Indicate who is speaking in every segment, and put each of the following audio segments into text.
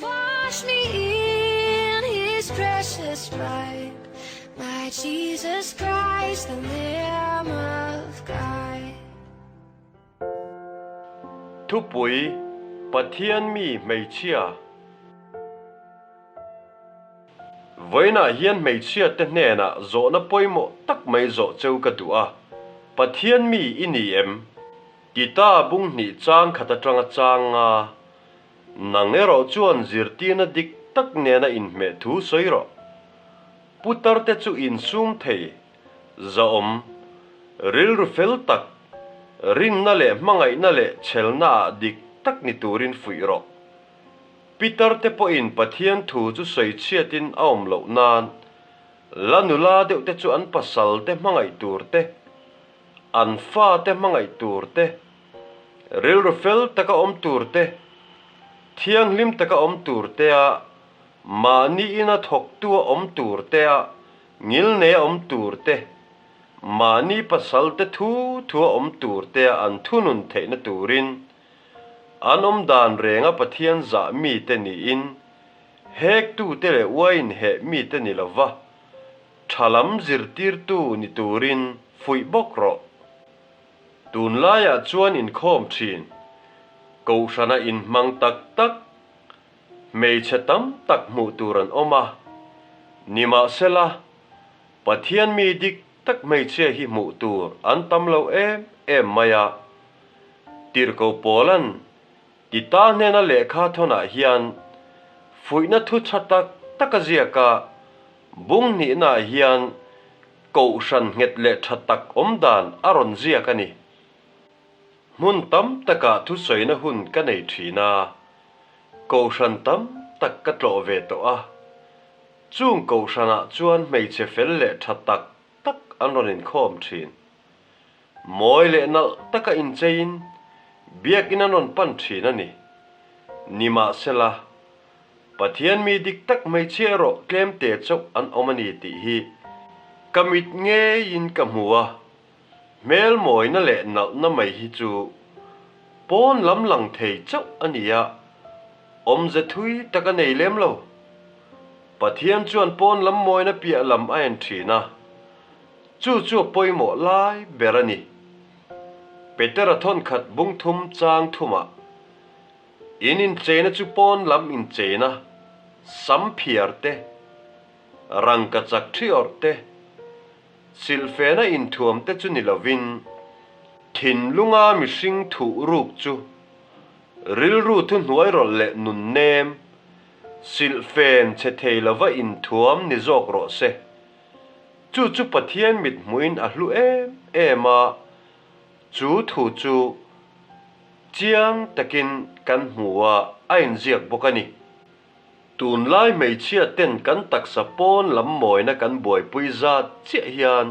Speaker 1: Wash me in his precious blood, my Jesus Christ, the Lamb of God.
Speaker 2: Thupui, Pathian mi hmeichhia. Vawiinah hian hmeichhiate hnenah zawhna pawimawh tak mai zawh cheu ka duh a, Pathian mi i ni em? Tita bung hnih chang khat atanga chang nga, Nang erawh chuan zirtirna dik tak nena inhmeh thu sawi rawh. Putarte chu insum thei, zahawm, rilru fel tak, rinna leh hmangaihna leh chhelnaah dik tak ni turin fuih rawh. Pitarte pawhin Pathian thu chu sawi chhiatin a awm loh nan, la nula deuhte chu an pasalte hmangaih tur te, an fate hmangaih tur te, rilru fel taka awm tur te, thianghlim taka awm tur tea, mahni ina thawktua awm tur tea, ngilneia awm tur te, mahni pasalte thu thua awm tur tea an thunun theihna turin An awm dan renga Pathian zah mite niin, hektute leh uain heh mite ni lova, tha lam zirtirtu ni turin fuih bawk rawh. Tunlaiah chuan inkhawm thin, kohhrana inhmang tak tak, hmeichhe tam tak hmuh tur an awm a, nimahsela, Pathian mi dik tak hmeichhia hi hmuh tur an tam lo em em mai a. Tirhkoh Paula'n Tita hnena lehkha thawnah hian fuihna thu tha tak tak a ziak a, bung hnihnaah hian kohhran nghet leh tha tak awm dan a rawn ziak a ni. Hmun tam takah thusawina hun ka nei thin a, kohhran tam tak ka tlawh ve tawh a, chung kohhranah chuan hmeichhe fel leh tha tak tak an rawn inkhawm thin. Mawi leh nalh taka incheiin biakinn an rawn pan thin a ni. Nimahsela, Pathian mi dik tak hmeichhia erawh tlemte chauh an awm a ni tih hi ka mit ngeiin ka hmu a, hmel mawina leh nalhna mai hi chu pawn lam lang thei chauh a ni a, awmze thui tak a nei lem lo. Pathian chuan pawn lam mawina piah lam a en thin a. Chu chu a pawimawh lai ber a ni. Petera thawnkhat bung thum chang thumah, In incheina chu pawn lam incheina, sam phiar te, rangka chak thi awrh te, silhfena inthuam te chu ni lovin, thinlunga mihring thuh ruk chu rilru thuhnuai rawlh leh nun nem, silhfen che thei lova inthuam ni zawk rawh se. Chu chu Pathian mit hmuhin a hlu em em a, chu thu chu chiang takin kan hmu a, a inziak bawk a ni. Tunlai hmeichhia ten kan taksa pawn lam mawina kan buaipui zat chiah hian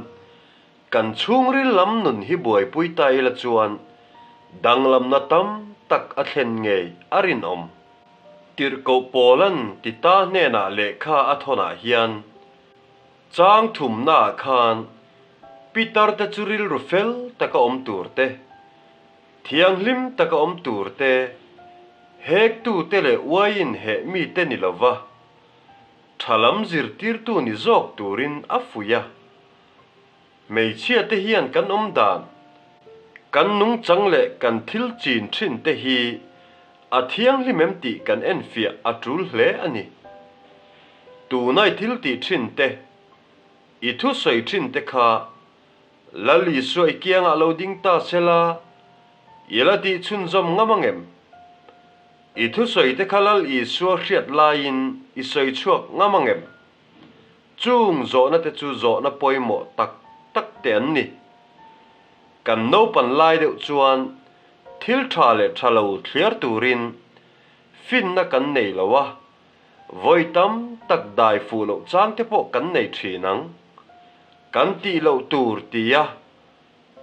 Speaker 2: kan chhungril lam nun hi buaipui ta ila chuan danglamna tam tak a thlen ngei a rinawm. Tirhkoh Paula'n Tita hnenah lehkha a thawnah hian Chang thumnaah khan Peter te chu rilru fel taka awm tur te, thianghlim taka awm tur te, hektute leh uaiin heh mite ni lova tha lam zirtirtu ni zawk turin a fuih a. Hmeichhia te hian kan awm dan, kan nungchang leh kan thil chin thin te hi a thianghlim em tih kan enfiah a tul hle a ni. Tunai thil tih thin te, i thusawi thin te kha Lal Isua i kiangah lo ding ta se la, i la tih chhunzawm ngam angem? I thusawi te kha Lal Isua hriat laiin i sawi chhuak ngam angem? Chung zawhna te chu zawhna pawimawh tak tak te an ni. Kan naupan lai deuh chuan thil tha leh tha lo thliar turin finna kan nei lo a, vawi tam tak dai fuh loh chang te pawh kan nei thin ang. Kan tih loh tur tia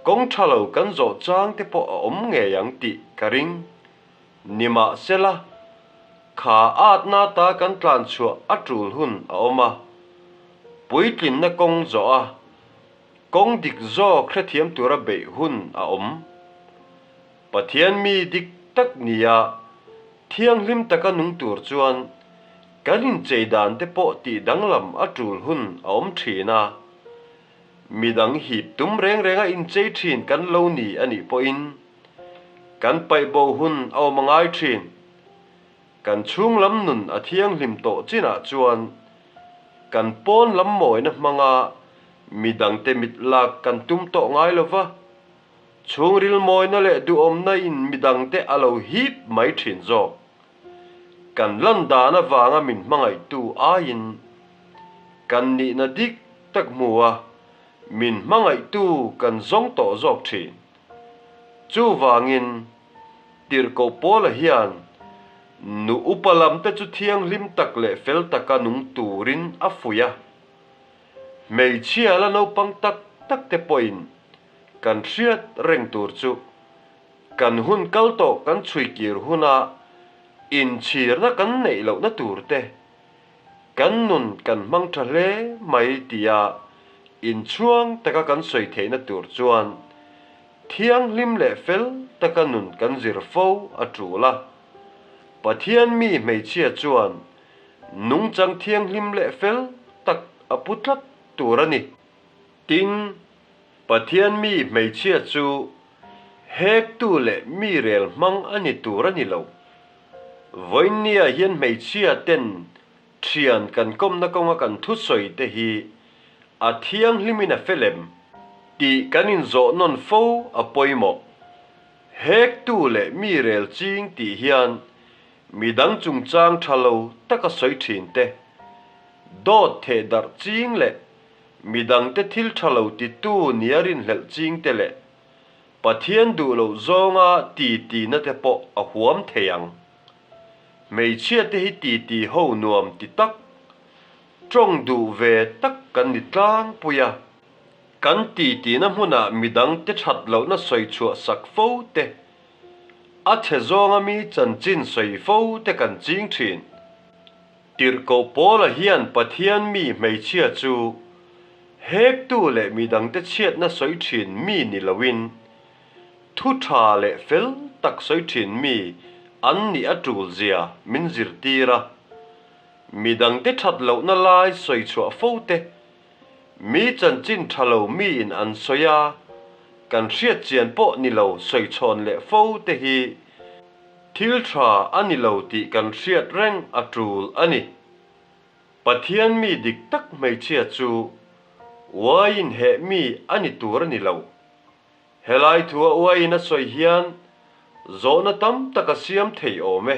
Speaker 2: kawng tha lo kan zawh chang te pawh a awm ngei ang tih ka ring. Nimahsela, kha atna ta kan tlan chhuah a tul hun a awm a, puitlinna kawng zawh a, kawng dik zawk hrethiam tura beih hun a awm. Pathian mi dik tak nia. Thianghlim taka nung tur chuan kan inchei dan te pawh tih danglam a tul hun a awm thin a. Midang hip tum reng renga inchei thin kan lo ni a nih pawhin kan paih bo hun a awm a ngai thin. Kan chhung lam nun a thianghlim tawh chinah chuan kan pawn lam mawina hmanga midangte mit lak kan tum tawh ngai lo va. Chhungril mawina leh duhawmna in midangte a lo hip mai thin zawk. Kan lan dan avanga min hmangaihtu aiin kan nihna dik tak hmu a, min hmangaihtu kan zawng tawh zawk thin. Chuvangin, Tirhkoh Paula hian nu upa lamte chu thianghlim tak leh fel taka nung turin a fuih a. Hmeichhia la naupang tak tak te pawhin Kan hriat reng tur chu kan hun kal tawh kan chhui kir huna inchhirna kan neih lohna tur te, kan nun kan hmang tha hle mai tia inchhuang taka kan sawi theihna tur chuan thianghlim leh fel taka nun kan zir fo a tul a. Pathian mi hmeichhia chuan nungchang thianghlim leh fel tak a pu tlat tur a ni. Tin, Pathian mi hmeichhia chu hektu leh mi rel hmang a ni tur a ni lo. Vawiinnia hian hmeichhia ten thian kan kawmna kawnga kan thusawi te hi a thianghlimin a fel em tih kan inzawh nawn fo a pawimawh. Hektu leh mi rel ching tih hian midang chungchang tha lo taka sawi thin te, dawt theh darh ching leh Midangte thil tha lo titu nia rinhlelh chingte leh Pathian duh loh zawnga ti tina te pawh a huam thei ang. Hmeichhiate hi ti ti ho nuam ti tak, tawng duh ve tak kan ni tlangpui a. Kan ti tina hmunah midangte that lohna sawi chhuah sak fo te, a chhe zawnga mi chanchin sawi fo te kan ching thin. Tirhkoh Paula hian Pathian mi hmeichhia chu hektu leh midangte chhiatna sawi thin mi ni loin, thu tha leh fel tak sawi thin mi an nih a tul zia min zirtir a. Midangte that lohna lai sawi chhuah fo te, mi chanchin tha lo miin an sawi a, kan hriat chian pawh ni lo sawi chhawn leh fo te hi Thil tha a ni lo tih kan hriat reng a tul a ni. Pathian mi dik tak hmeichhia chu uaiin heh mi a ni tur a ni lo. Helai thua uaiin a sawi hian zawhna tam tak a siam thei awm e.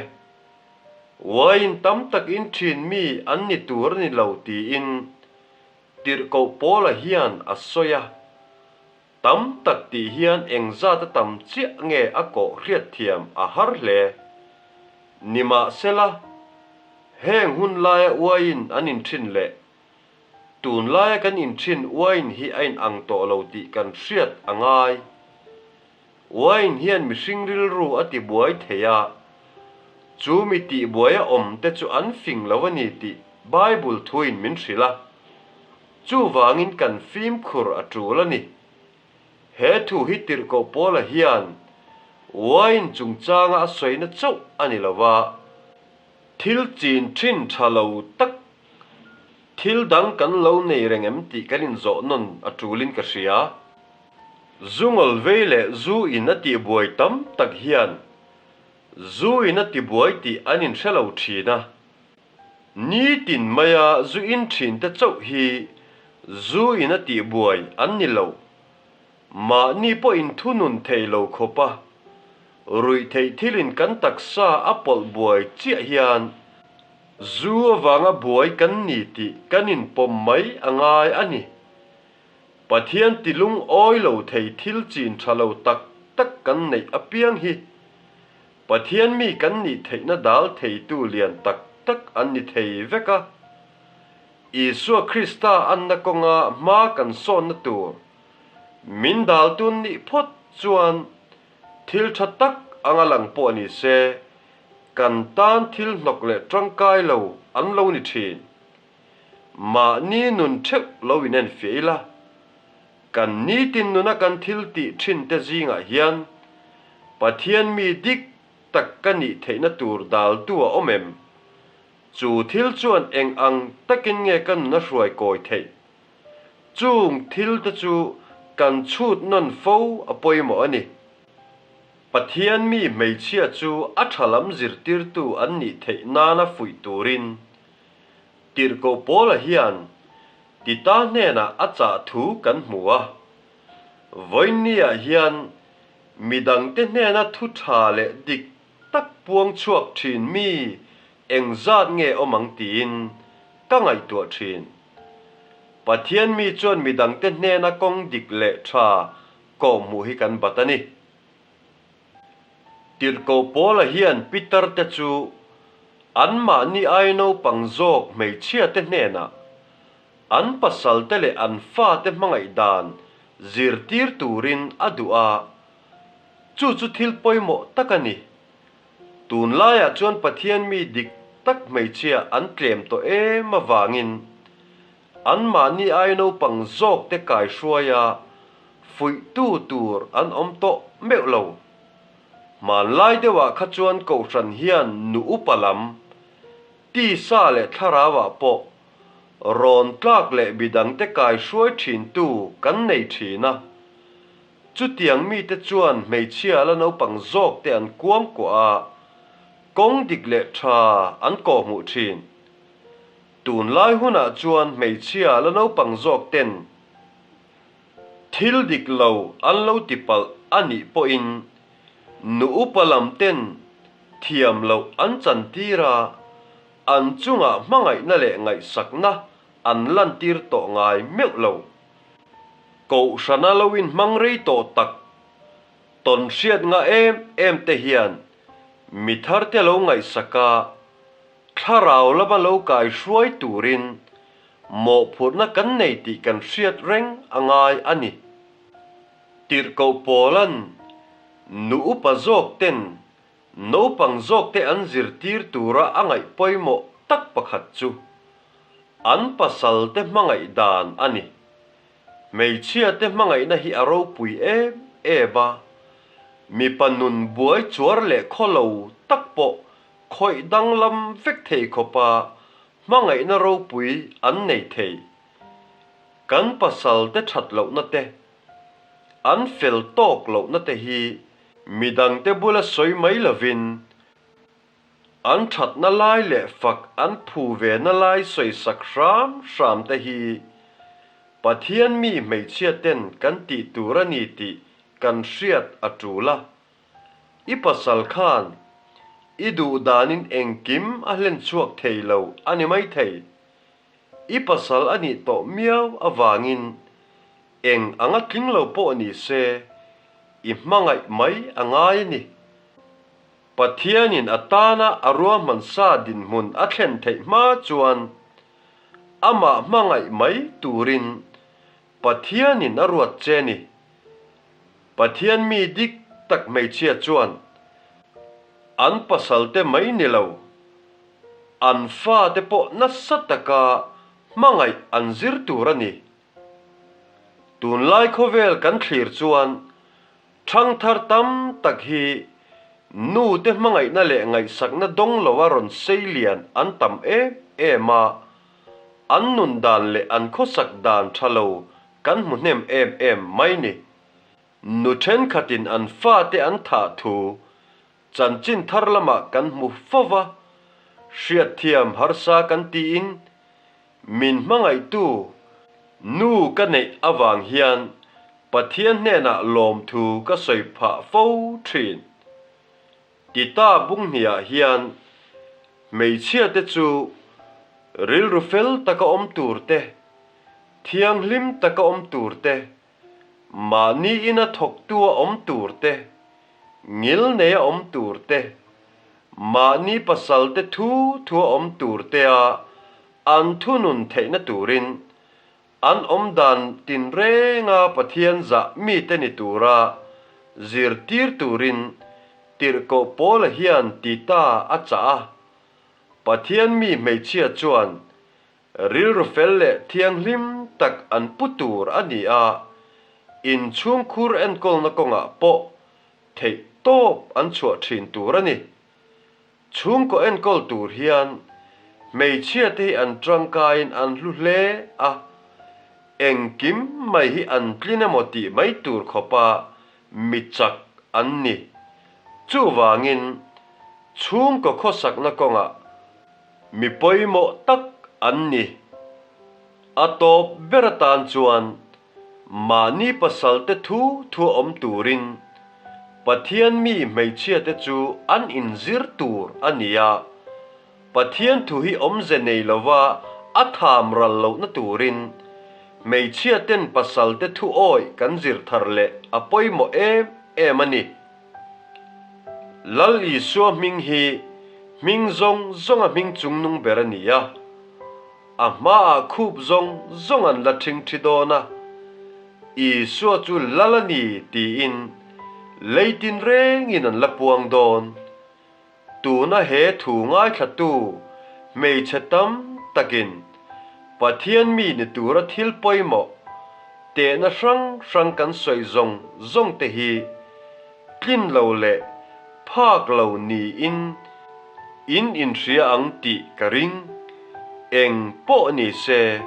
Speaker 2: Uaiin tam tak in thin mi an ni tur a ni lo tiin Tirhkoh Paula hian a sawi a. Tam tak tih hian engzat a tam chiah nge a kawh hriatthiam a har hle. Nimahsela, heng hun laia uaiin an inthin leh tunlaia kan inthin uain hi a inang tawh lo tih kan hriat a ngai. Uain hian mihring rilru a tibuai thei a, chu mi tihbuai a awm te chu an fing lo a ni tih Bible thuin min hrilh a. Chuvangin kan fimkhur a tul a ni. He thu hi Tirhkoh Paula hian wine chungchanga a sawina chauh a ni lo va, thil chin thin tha lo tak, thil dang kan lo nei reng em tih kan inzawh nawn a tulin ka hria. Zu ngawlvei leh zu in a tihbuai tam tak hian zu in a tibuai tih an inhre lo thin a. Nitin maia zu in thinte chauh hi zu in a tihbuai an ni lo. Mahni pawhin thunun thei lo khawpa ruih theih thilin kan taksa a pawlh buai chiah hian zu avanga buai kan ni tih kan inpawm mai a ngai a ni. Pathian tilungawi lo thei thil chin tha lo tak tak kan neih apiang hi Pathian mi kan nih theihna dal theitu lian tak tak an ni thei vek a. Isua Krista anna kawnga hma kan sawnna tur min daltun nih phawt chuan thil tha tak anga lang pawh ni se, kan tan thil hnawk leh tangkai lo an lo ni thin. Mahni nun theuh lo inenfiah ila, Kan nitin nuna kan thil tih thin te zingah hian Pathian mi dik tak ka nih theihna tur daltu a awm em? Chu thil chuan eng ang takin nge ka nun a hruai kawi theih? Chung thil te chu kan chhut nawn fo a pawimawh a ni. Pathian mi hmeichhia chu a tha lam zirtirtu an nih theih nana fuih turin Tirhkoh Paula hian Tita hnenah a chah thu kan hmu a. Vawiinniah hian midangte hnena thu tha leh dik tak puang chhuak thin mi engzat nge awm ang tiin ka ngaihtuah thin. Pathian mi chuan midangte hnena kawng dik leh tha kawhhmuh hi kan bat a ni. Tirhkoh Paula hian Peter te chu anmahni ai naupang zawk hmeichhia te hnenah an pasal te leh an fate hmangaih dan zirtir turin a duh a, chu chu thil pawimawh tak a ni. Tunlaiah chuan Pathian mi dik tak hmeichhia an tlem tawh em avangin Anmahni ai naupang zawkte kaihruaia fuihtu tur an awm tawh meuh lo. Hmanlai deuhah kha chuan Kohhran hian nu upa lam, tisa leh thlarauah pawh rawn tlak leh midangte kaihruai thintu kan nei thin a. Chutiang mite chuan hmeichhia la naupang zawkte an kuangkuah a, kawng dik leh tha an kawhhmuh thin. Tunlai hunah chuan hmeichhia la naupang zawk ten thil dik lo an lo ti palh a nih pawhin nu upa lam ten thiam loh an chantir a, an chungah hmangaihna leh ngaihsakna an lantir tawh ngai meuh lo. Kohhrana lo inhmang rei tawh tak tawn hriat ngah em em te hian mi tharte lo ngaihsak a, Thlarau lama lo kai hruai turin mawhphurhna kan nei tih kan hriat reng a ngai a ni. Tirhkoh Paula'n nu upa zawk ten naupang zawkte an zirtir tura a ngaih pawimawh tak pakhat chu an pasalte hmangaih dan a ni. Hmeichhiate hmangaihna hi a ropui em em a, mipa nun buai chuar leh khawlo tak pawh Khawih danglam vek thei khawpa hmangaihna ropui an nei thei. Kan pasal te that lohna te, an fel tawk lohna te hi midangte bula sawi mai lovin an thatna lai leh fak an phu ve na lai sawisak hram hram te hi Pathian mi hmeichhia ten kan tih tur a ni tih kan hriat a tul a. I pasal khan i duh danin engkim a hlen chhuak thei lo a ni maithei. I pasal a nih tawh miau avangin eng anga tling lo pawh ni se i hmangaih mai a ngai a ni. Pathianin a tana a ruahman sa dinhmun a thlen theih hma chuan amah hmangaih mai turin Pathianin a ruat che ni. Pathian mi dik tak hmeichhia chuan an pasalte mai ni lo, an fate pawh nasa taka hmangaih an zir tur a ni. Tunlai khawvel kan thlir chuan thangthar tam tak hi nute hmangaihna leh ngaihsakna dawng loa rawn sei lian an tam em em a, an nun dan leh an khawsak dan tha lo Kan hmu hnem em em mai ni. Nu thenkhatin an fate an thah thu chanchin thar lamah kan hmu fo va, hriatthiam harsa kan tiin min hmangaihtu nu ka neih avang hian Pathian hnenah lawmthu ka sawi phah fo thin. Tita bunghniah hian hmeichhiate chu rilru fel taka awm tur te, thianghlim taka awm tur te, mahni ina thawktua awm tur te, ngil neia awm tur te, mahni pasalte thu thua awm tur tea an thunun theihna turin An awm dan tinrenga Pathian zah mite ni tura zirtir turin Tirhkoh Paula hian Tita a chah a. Pathian mi hmeichhia chuan rilru fel leh thianghlim tak an pu tur a ni a, inchhungkhur enkawlna kawngah pawh theih tawp. tawp an chhuah thin tur a ni. Chhungkaw enkawl tur hian hmeichhia te hi an tangkaiin an hlu hle a, engkim mai hi an tlin emaw tih mai tur khawpa mi chak an ni. Chuvangin chhungkaw khawsakna kawngah mi pawimawh tak an ni. A tawp ber atan chuan Mahni pasalte thu thu awm turin Pathian mi hmeichhiate chu an inzir tur a ni a, Pathian thu hi awmze nei lova a tham ral lohna turin hmeichhiaten pasalte thu awih kan zir thar leh a pawimawh em em a ni. Lal Isua hming hi hming zawng zawnga hming chungnung ber a ni a. A hmaah khup zawng zawng an la ṭhing ṭhi dawn a, Isua chu lal a ni tiin lei tinrengin an la puang dawn. Tuna he thu ngaithlatu hmeichhe tam takin Pathian mi ni tura thil pawimawh tehna hrang hrang kan sawi zawng zawng te hi tlin lo leh phak lo niin in inhria ang tih ka ring. Eng pawh ni se,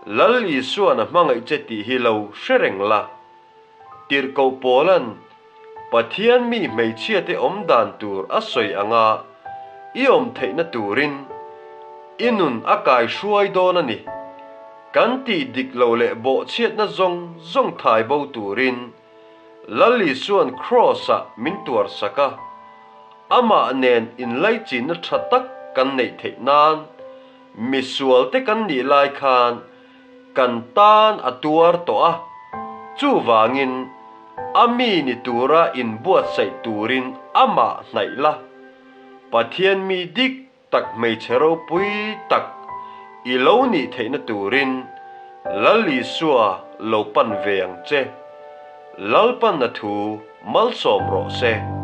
Speaker 2: Lal Isuan a hmangaih che tih hi lo hre reng la. Tirhkoh Paula'n Pathian mi hmeichhiate awm dan tur a sawi anga i awm theihna turin i nun a kai hruai dawn a ni. Kan tih dik lo leh bawhchhiatna zawng zawng thai bo turin Lal Isua'n Kraws-ah min tuarsak a, amah nen inlaichinna tha tak kan neih theih nan misualte kan nih lai khan kan tan a tuar tawh a, chuvangin a mi ni tura inbuatsaih turin amah hnaih la, Pathian mi dik tak hmeichhe ropui tak i lo nih theihna turin Lal Isua lo pan ve ang che. Lalpanna thu malsawm rawh se.